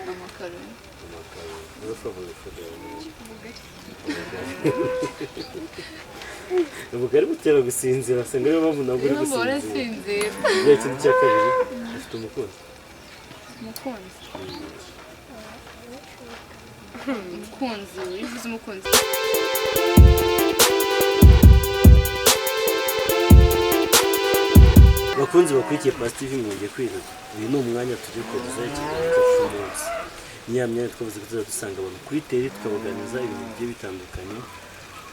Amakaroni. Amakaroni. Niyo favorite food yawe ni iki? Ubugari. Ubugari butera gusinzira, se niyo mpamvu ntabwo uri Niyo mpamvu gusinzira. Warasinzira. Igihe kintu cya kabiri, ufite umukunzi? Umukunzi, umukunzi, iyo uvuze umukunzi. Bakunzi bakurikiye Pasi TV, mwongeye kwirirwa. Uyu ni umwanya tujya kubagezaho ikiganiro cyacu cy'umunsi. Ni ya myanya twavuze ko tuzajya dusanga abantu kuri terrain, tukabaganiriza ibintu bigiye bitandukanye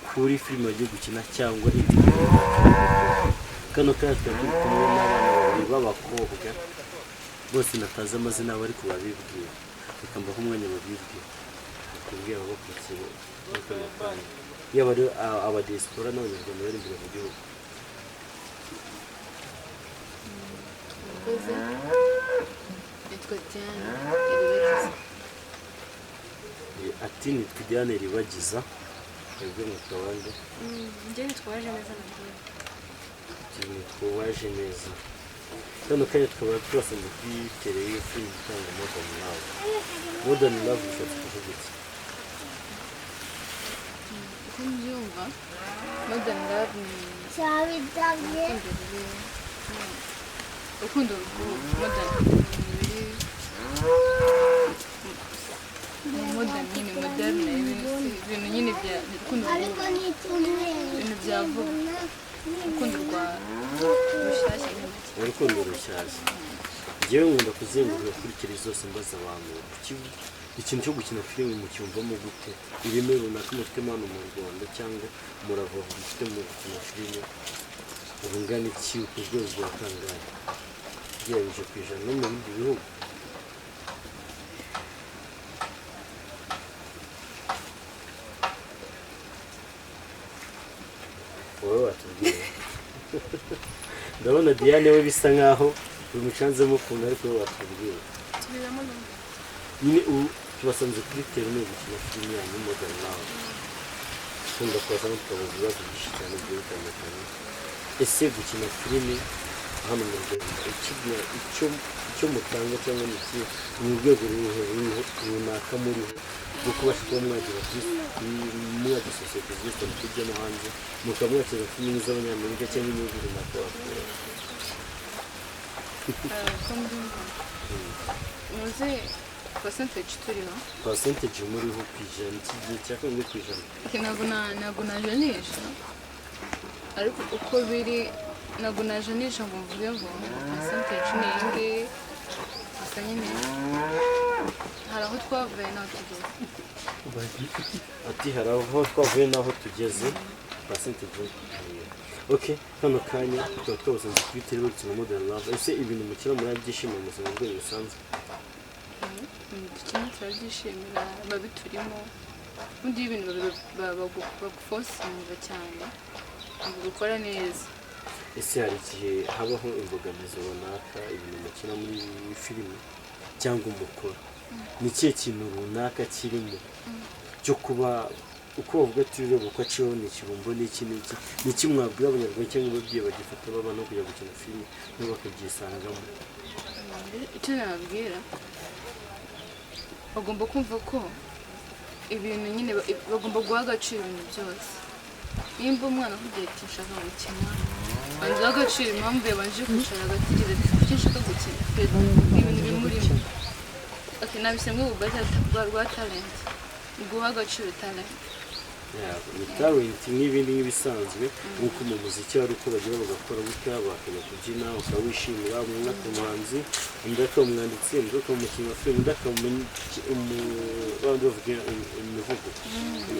kuri filime bagiye gukina cyangwa indi mirimo runaka bari gukora. Kano kanya tukaba turi kumwe n'abana babiri b'abakobwa, bose natazi amazina yabo ariko babibwira. Reka mbahe umwanya babibwira, bakubwira ababakurikiye muri kano kanya, yaba ari abadiaspora n'Abanyarwanda bari imbere mu gihugu. Murakoze, nitwa Diane Iribagiza. Ati nitwa Diane Ribagiza. Mwebwe mwitwa bande? Njye nitwa Uwajeneza Nadine. Ati nitwa Uwajeneza. Kano kanya tukaba tubasanze kuri terrain y'iyo filime itanga Modern Love. Modern Love bishatse kuvuga iki? Uko mbyumva, modern love ni urukundo ruri, urukundo modern ruri modern nyine, modern ibintu nyine bya urukundo ibintu bya vuba, urukundo rwa rushyashya nyine. Urukundo rushyashya. Njyewe nkunda kuzenguruka kuri terrain zose mbaza abantu ikintu cyo gukina filime mucyumvamo gute, ireme runaka mufitemo hano mu Rwanda cyangwa umurava mufite mu gukina filime urungana iki, ku rwego rwa kangahe ugereranyije ku ijana no mu bindi bihugu? Wowe watubwiye. Ndabona Diane we bisa nkaho bimucanzemo ukuntu, ariko wowe watubwiye. Tubibamo numva. Nyine ubu tubasanze kuri terrain muri gukina filime yanyu Modern Love. Tukunda kubaza tukabaza ibibazo byinshi cyane bigiye bitandukanye. Ese gukina filime hano mu Rwanda, icyo mutanga cyangwa ni iki, ni urwego ruhe runaka muriho rwo kubasha kuba mwagera kuri mwagira sosiyete zigiye zitandukanye hirya no hanze, mukaba mwakira filime z'Abanyamerika cyangwa ibihugu runaka bakora? Uko mbyumva, muzi percentage turiho? Percentage muriho ku ijana, iki gihe cya kabiri ku ijana. Okay, ntabwo najanisha, ariko uko biri ntabwo najanisha ngo mvuge ngo percentage ni iyi ngiyi. Gusa nyine hari aho twavuye n'aho tugeze. Ati hari aho twavuye n'aho tugeze, percentage. Ok, kano kanya tukaba twabasanze kuri terrain bakina Modern Love. Ese ibintu mukina murabyishimira mu buzima bwanyu busanzwe? Ibintu dukina turabyishimira, biba biturimo. Ubundi iyo ibintu baguforcinga cyane ngo gukora neza. Ese hari igihe habaho imbogamizi runaka, ibintu mukina muri filime cyangwa umukoro, ni ikihe kintu runaka kirimo cyo kuba uko bavuga ati ureba uko aciyeho ni ikirumbo, n'iki n'iki, ni iki mwabwira Abanyarwanda cyangwa ababyeyi bagifata abana kujya gukina filime nabo bakabyisangamo? Icyo nababwira, bagomba kumva ko ibintu nyine bagomba guha agaciro ibintu byose. Nimba umwana akubwiye ati nshaka gukina, banza uha agaciro impamvu yabanje kwicara agatekereza ati kuki nshaka gukina, ni ibintu bimurimo. Okay, nabise mu rwego rwa talent, guha agaciro talent. Ni talent nk'ibindi, nk'ibisanzwe, nk'uko mu muziki hari uko bagira bagakora gutya, bakajya kubyina ukawishimira. Umwe akaba umuhanzi, undi akaba umwanditsi, undi akaba umukinnyi wa filime, undi akaba abandi bavuga imivugo,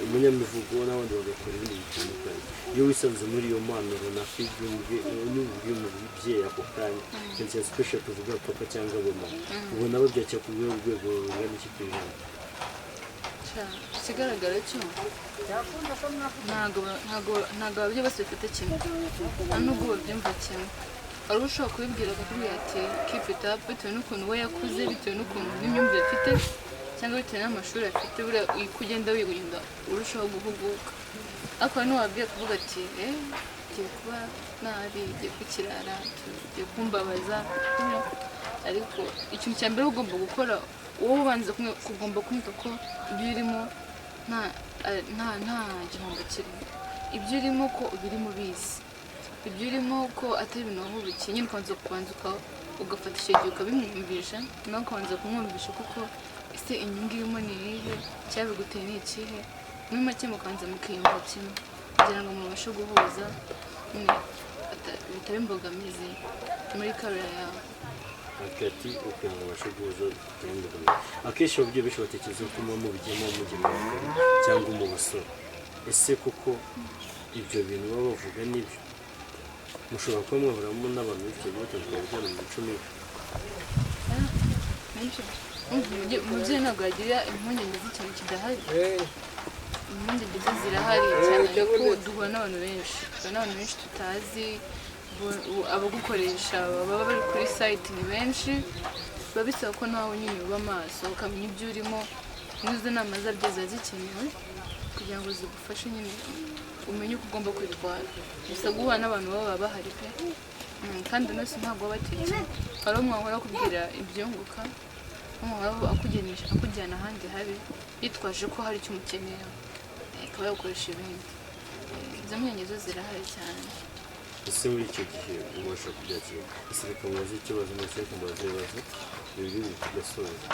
umunyamivugo, n'abandi bagakora ibindi bitandukanye. Iyo wisanze muri iyo mpano runaka, n'ubibwiye umubyeyi ako kanya, cyane cyane special tuvuga papa cyangwa mama, ubona babyakira ku rwego rungana iki ku ijana? Ikigaragara cyo ntabwo ababyeyi bose bafite kimwe, nta nubwo babyumva kimwe. Hari ushobora kubibwira akakubwira ati keep it up, bitewe n'ukuntu we yakuze, bitewe n'ukuntu n'imyumvire afite, cyangwa bitewe n'amashuri afite. Buriya uko ugenda wiga ugenda urushaho guhuguka. Ariko hari n'uwabwira akavuga ati eh, ugiye kuba nabi, ugiye kukirara, ugiye kumbabaza. Ariko ikintu cya mbere ugomba gukora wowe, ubanza ugomba kumva ko ibyo urimo nta gihombo kirimo, ibyo urimo ko ubirimo ubizi, ibyo urimo ko atari ibintu wahubukiye nyine. Ukabanza kubanza ugafata icyo gihe ukabimwumvisha, nawe ukabanza kumwumvisha kuko ese inyungu irimo ni iyihe, icyabiguteye ni ikihe. Muri make mukabanza mukiyumva kimwe kugira ngo mubashe guhuza nyine, bitaba imbogamizi muri career yawe. Hagati kugira ngo babashe guhuza bitandukanye. Akenshi ababyeyi benshi batekereza ko muba mubigiyemo mujya mu bagabo cyangwa mu basore. Ese koko ibyo bintu baba bavuga nibyo? Mushobora kuba mwahuramo n'abantu benshi bagiye batandukanye bijyana mu mico mibi? Benshi. Umubyeyi ntabwo yagira impungenge z'ikintu kidahari. Impungenge zo zirahari cyane ko duhura n'abantu benshi, duhura n'abantu benshi tutazi. Abagukoresha baba bari kuri site ni benshi. Biba bisaba ko nawe nyine uba maso, ukamenya ibyo urimo, n'izo nama zabyo ziba zikenewe kugira ngo zigufashe nyine umenye uko ugomba kwitwara. Gusa guhura n'abantu baba bahari pe. Kandi nose ntabwo baba bateye kimwe. Hari umwe wahora akubwira ibyunguka, umwe wahora akujyana ahandi habi yitwaje ko hari icyo umukeneyeho, akaba yagukoresha ibindi. Izo mpungenge zo zirahari cyane. Ese muri icyo gihe ubasha kubyakira? Ese reka mubaze ikibazo mwese, reka mubaze ibibazo bibiri bibiri tugasoza.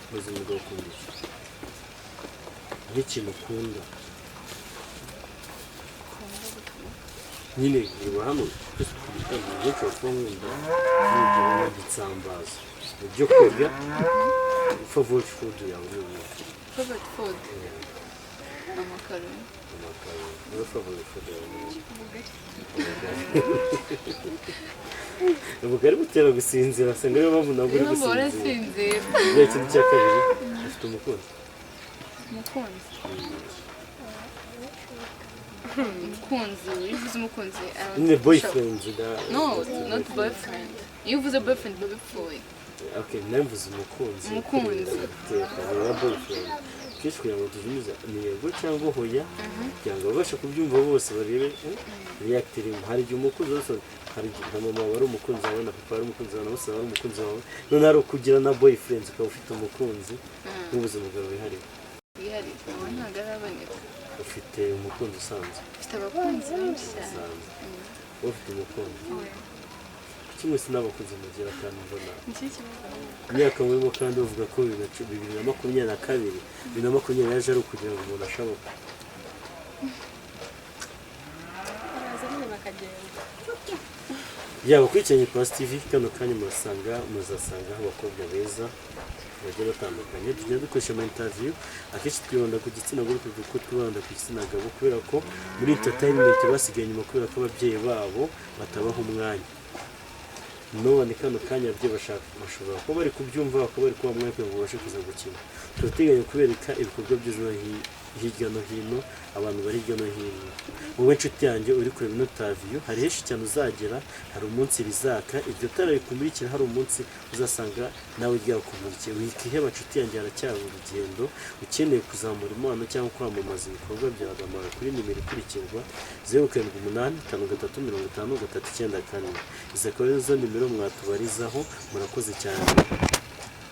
Ubuzima bwawe, ukunda iki nk'ikintu ukunda? Ukunda gutuma Nyine reba hano twese twitandukanye. Nshobora kuba nkunda n'urugero nkunda isambaza mu byo kurya. Favorite food yawe ni iyihe? Favorite food, amakaroni. Amakaroni. Niyo favorite food yawe ni iyihe? Ubugari. Ubugari butera gusinzira, usanga ariyo mpamvu ntabwo uri Niyo mpamvu gusinzira. Warasinzira. Uriya kintu cya kabiri, ufite umukunzi? Umukunzi, umukunzi, iyo uvuze umukunzi Nyine boyfriend na No, not boyfriend. Iyo uvuze boyfriend biba bipfuye. Okay, nawe mvuze umukunzi. Umukunzi. Guteka ni na boyfriend kenshi kugira ngo tuzumize ni yego cyangwa hoya, kugira ngo babashe kubyumva bose, barebe react irimo. Hari igihe umukunzi wese, hari igihe nka mama wawe ari umukunzi wawe, na papa ari umukunzi wawe, na bose ari umukunzi wawe. None hari ukugira na boyfriend, ukaba ufite umukunzi w'ubuzima bwawe wihariye. Wihariye ubu ntabwo araboneka. Ufite umukunzi usanzwe? Mfite abakunzi benshi cyane. Usanzwe. Wowe ufite umukunzi? Kuki mwese n'abakunzi mugira kandi mbona Iki kibazo? Imyaka murimo kandi bavuga ko 2022, 2020 yaje ari ukugira ngo umuntu ashoboke. Baraza nyine bakagenda. Yaba ukurikiranye Pasi TV kano kanya, murasanga muzasangaho abakobwa beza bagiye batandukanye tugenda dukoresha ama interview. Akenshi twibanda ku gitsina gore kuruta uko twibanda ku gitsina gabo, kubera ko muri entertainment basigaye inyuma kubera ko ababyeyi babo batabaha umwanya. None kano kanya ababyeyi bashobora kuba bari kubyumva, bakaba bari kubaha umwanya kugira ngo babashe kuza gukina. Turateganya kubereka ibikorwa by'ejo hirya no hino, abantu bari hirya no hino. Wowe nshuti yanjye uri kureba ino interview, hari henshi cyane uzagera, hari umunsi rizaka iryo tara rikumurikira, hari umunsi uzasanga nawe ryakumurikiye. Wikiheba nshuti yanjye, haracyari urugendo. Ukeneye kuzamura impano cyangwa kwamamaza ibikorwa byawe, hamagara kuri nimero ikurikirwa: 0785350394. Izi akaba ari zo nimero mwatubarizaho. Murakoze cyane.